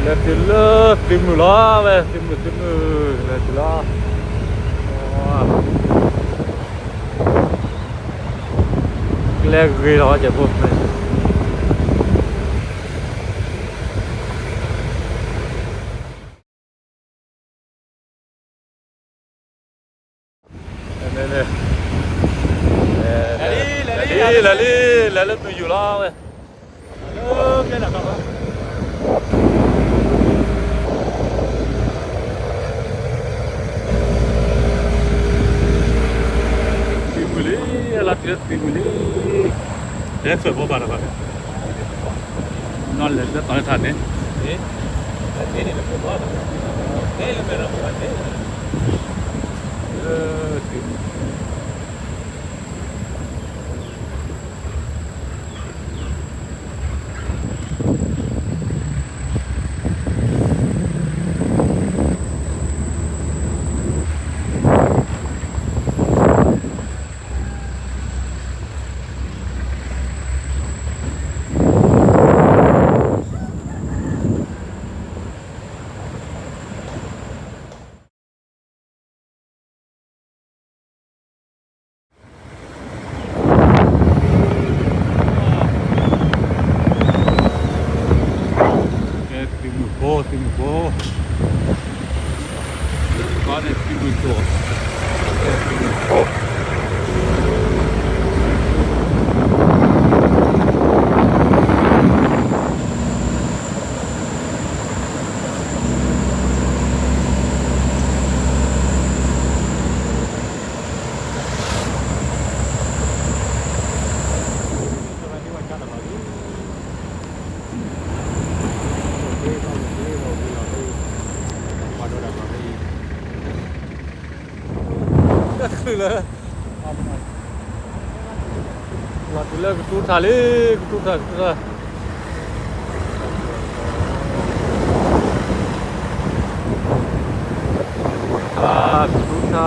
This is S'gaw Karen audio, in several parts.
လဲၤတုၤလၢသုးမုၢ်လီၤဝဲ, သုးမုၢ် သုးမုၢ် လဲၤတုၤလီၤ. ကျဲဂ့ၤလီၤ ကဲးဖိ လဲၤလံ လဲၤလံ လဲၤလၢသုးယိာ်လီၤဝဲ. သုးမုၢ်လံ, လီၤတုၤလၢသုးမုၢ်လံ. လဲၤထွဲဘိးဘၣ်တဘၣ်, နီၢ်လဲၤလၢသီလၢထးန့ၣ်, သုးမုၢ်သုးမုၢ်ဖိ, သုးမုၢ်ဖိ, သုးမုၢ်ဖိ. လီၤတုၤလၢကတူၢ်ထးလံ, ကတူၢ်ထး, ကတူၢ်ထး, ကတူၢ်ထး, ကတူၢ်ထး.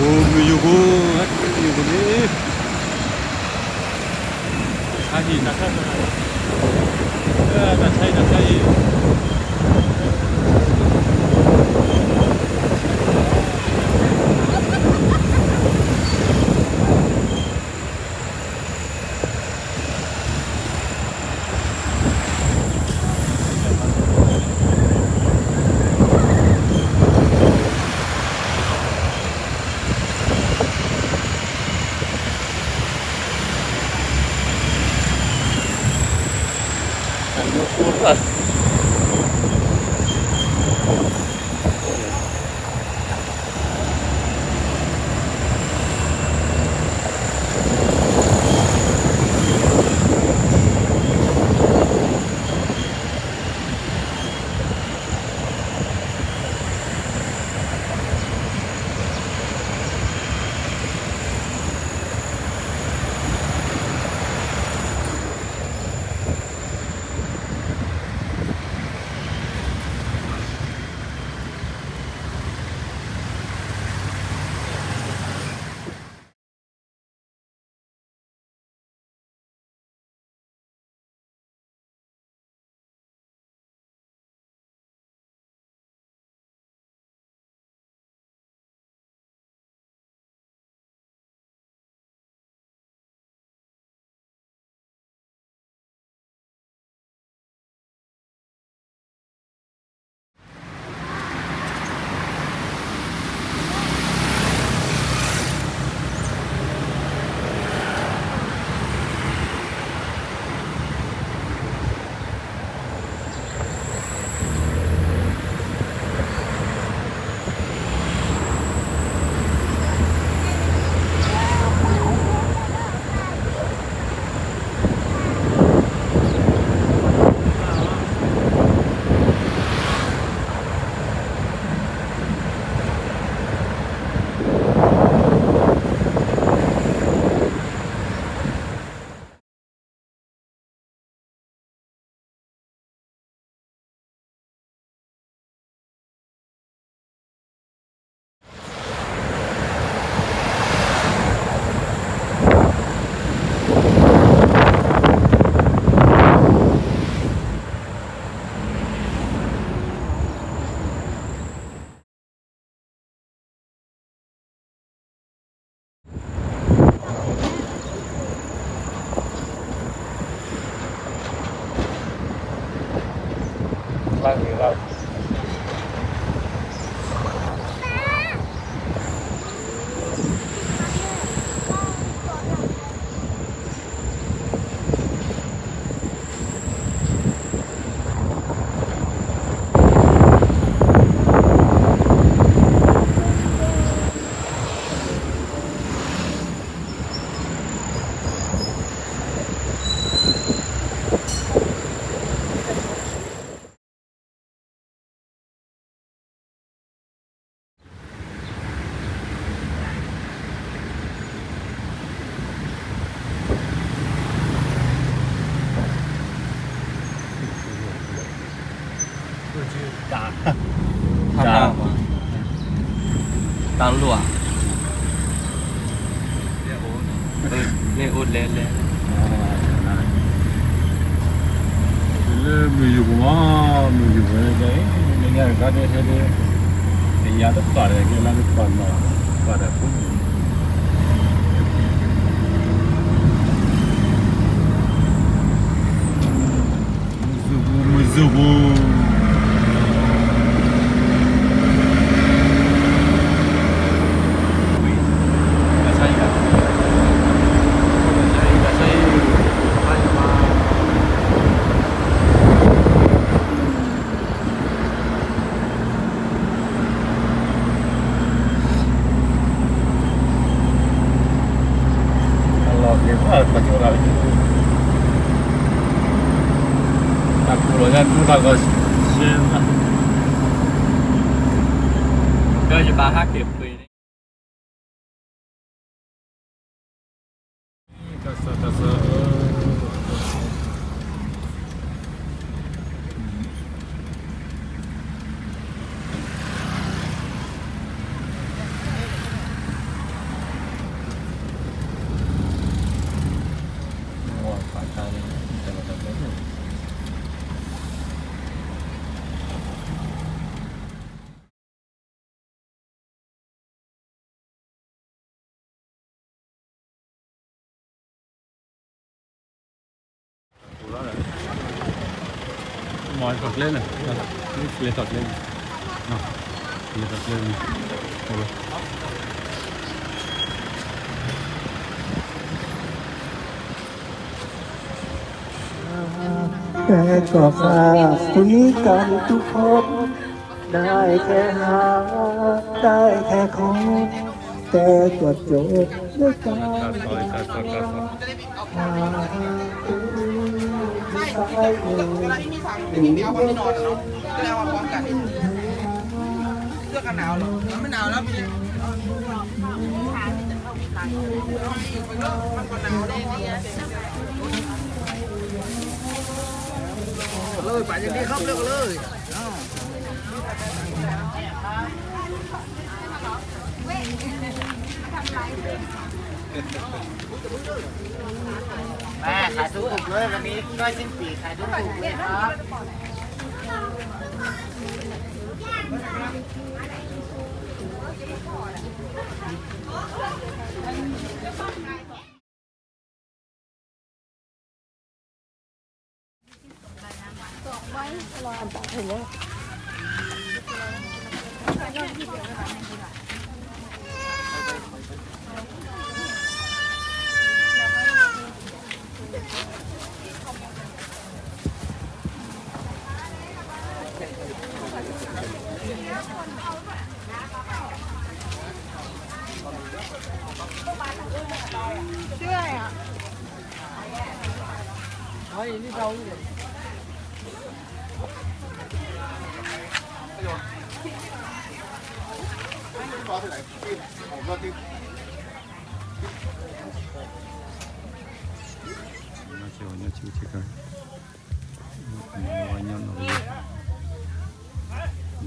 အိၣ်မုၢ်ယူၢ်ပူၤ, မုၢ်ယူၢ်ပူၤန့ၣ်, တၢ်ဆါဟံၣ် တၢ်ဆါဟံၣ်, တၢ်ဆါဟံၣ်, တၢ်ဆါဟံၣ်. တၢ် တၢ် တၢ်လိၣ်ဧါ, မ့ၢ်အိၣ်လဲၣ်လဲၣ်, လၢမုၢ်ယူၢ်ပူၤမး, မုၢ်ယူၢ်ပူၤန့ၣ် လၢညါတခါဒ်ဟဲဒ်, တယၤတပာ်ဒီး ကဲလါတပာ်နီၣ်, ပာ်ဒီးဖိမုၣ် မုၢ်ယူၢ်ပူၤ, မုၢ်ယူၢ်ပူၤ. အလီၢ်က့ၤဘၣ်ပှၤကၠိလၢ်, တၢ်ကိၢ်လီၤညါဒူတၢ်ဂီၤ, ဒီးယဘၣ်ဟးက့ၤပှ့ၤန့ၣ် တၢ်ဆၢ တၢ်ဆၢ တၢ်ဆၢ, ထီၣ်ကျဲန့ၣ်, လဲၤထီၣ်ကျဲန့ၣ်, လဲၤထီၣ်ကျဲန့ၣ်, တဲကီၢ်ဃာ် သူနံၤကၢ်သူဖီ, ဒါအံၤခဲဟါ, ဒါအံၤခဲခီ, တဲကီၢ်ကၠိ, လၢကၢ် มาขายทุกกลุ่มเลย วันนี้ใกล้สิ้นปีขายทุกกลุ่มเลยครับ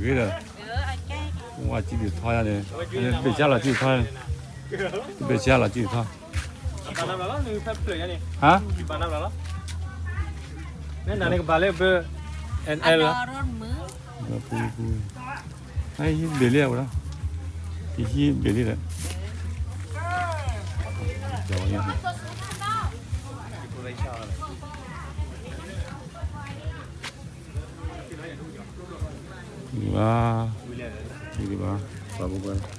ဂ့ၤဒီး, ဝါစံဒုးထီယါန့ၣ်, ဘ့ၣ်ဆါလီၤစံဒုးထီ, ဘ့ၣ်ဆါလီၤစံဒုးထီ, ဟါ, နနၤန့ၣ်ကဘၣ်လၢဘၢ, အဲလၢ, ပူပူ, ဟံးဘ့ၣ်လံဝဲဒၣ်, ဟံးဘ့ၣ်လံဒီး ဘၣ်, ဘၣ်, ပှၤပူၤပှၤ,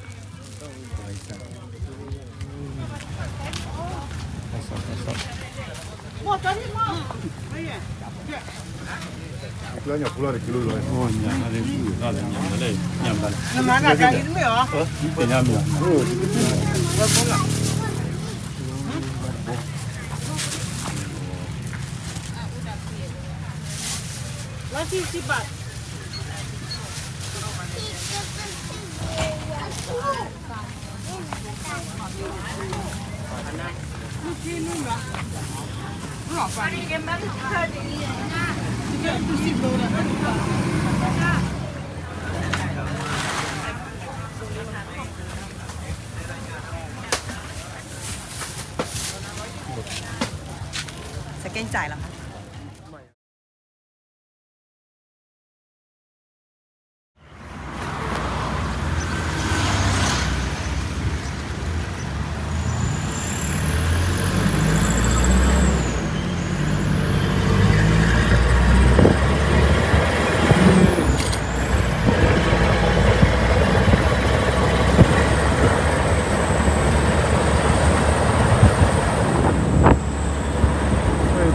สแกนจ่ายเหรอคะ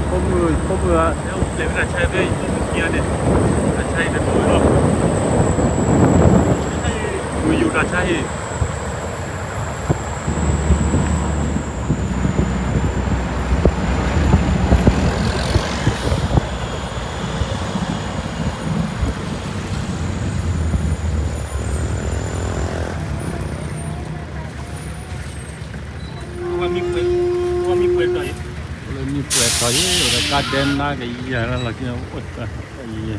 ဖိမုၣ်, ဖိမုၣ်ဧၢ, တၢ်ဆါအံၤန့ၣ်, တၢ်ဆါအံၤန့ၣ်, မုၢ်ယူၤတၢ်ဆါအံၤ မံပှဲၤထီၣ်ယံၤ, လၢမံပှဲၤထီၣ်ယံၤ ဒီးကါဒဲနါကယၤလၢလီၢ်ခံန့ၣ်,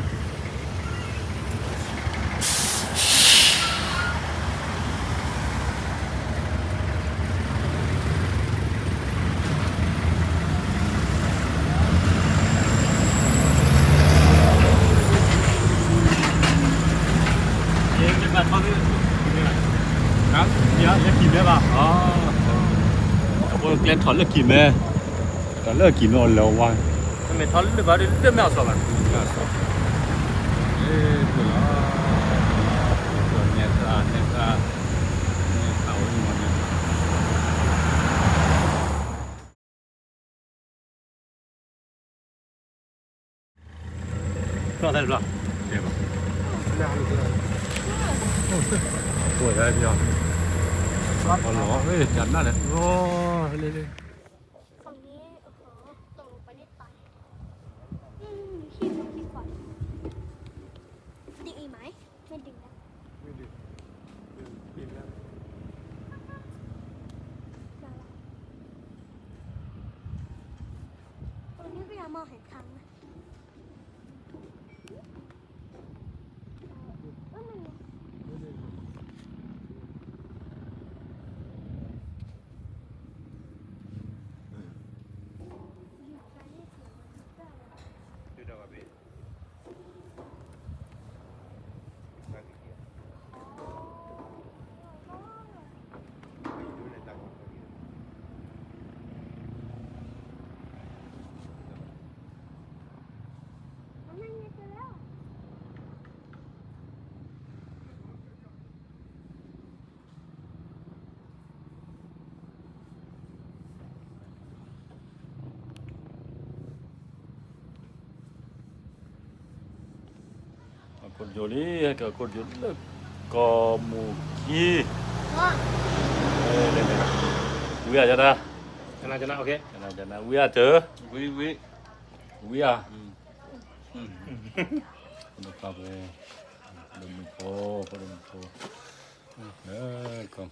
အိၣ်တၢ်ယံၤ လၢကံၢ်မဲဘၣ်, အဝဲကျဲထီၣ်လၢကံၢ်မဲ, ထီၣ်လၢကံၢ်မဲအီၤလၢဝါ, မ့ၢ်ထီၣ်လၢဘၣ်ဒီးလၢမဲာ်အီၤစီၤဘၣ်, လီၤ, နဲၣ်သၣ်, နဲၣ်သၣ်, နဲၣ်သၣ်ဝဲန့ၣ်မ့ၢ် ဘျီၣ်သၢဘျီၣ်, ကဲဘၣ်, ကိၢ်ယါဘျီၣ်, လီၤ, ကနၣ်လဲၣ်, လီၤ, လၢလၢ, ฝั่งนี้ เออ ตกลงไปได้ตาย อืม ขี้ ขี้ขวัญ ดึงอีกไหม ไม่ดึงแล้ว ไม่ดึง ดึง ดึงแล้ว มาแล้ว ตรงนี้ก็ยังมองเห็นทางนะ เออ เออ นั่นไง အခိၣ်ယိာ်လံ, ဟဲက့ၤအခိၣ်ယိာ်လၢကီၢ်မူၢ်ခံ, ဝံဧါ, ကနၣ်, ကနၣ်, ဝံဧါ, ဝံဧါ, ဖိဒိၣ်ခွါ, ဖိဒိၣ်မုၣ်ဖိ, ဖိဒိၣ်မုၣ်ဖိ, လၢကီၢ်